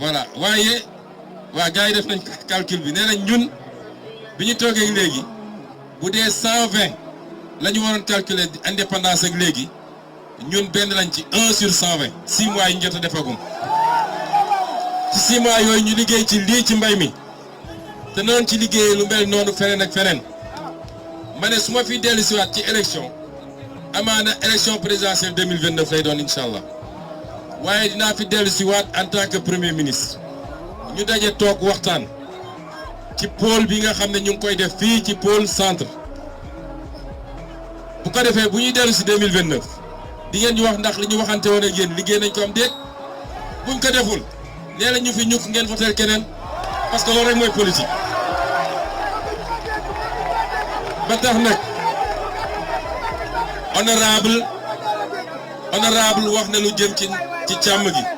voilà waaye waa gars yi def nañ calcul bi nee nañ ñun bi ñu toogee léegi bu dee 120 la ñu waroon calculer indépendance ak léegi ñun benn lañ ci 1 sur 120 6 mois yi ñu jot a defagum ci 6 mois yooyu ñu liggéey ci lii ci mbay mi te noonu ci liggéey lu mel noonu feneen ak feneen ma ne su ma fi dellu siwaat ci élection amaana élection présidentielle 2029 lay doon incha allah waaye dinaa fi dellu siwaat en tant que premier ministre ñu daje toog waxtaan ci pôle bi nga xam ne ñu ngi koy def fii ci pôle centre bu ko defee bu ñuy dellu si 2029 di ngeen ñu wax ndax li ñu waxante woon ak yéen liggéey nañ ko am déet buñ ko deful nee na ñu fi ñukk ngeen voter keneen parce que loolu rek mooy politique ba tax nag honorable wax na lu jëm ci càmm gi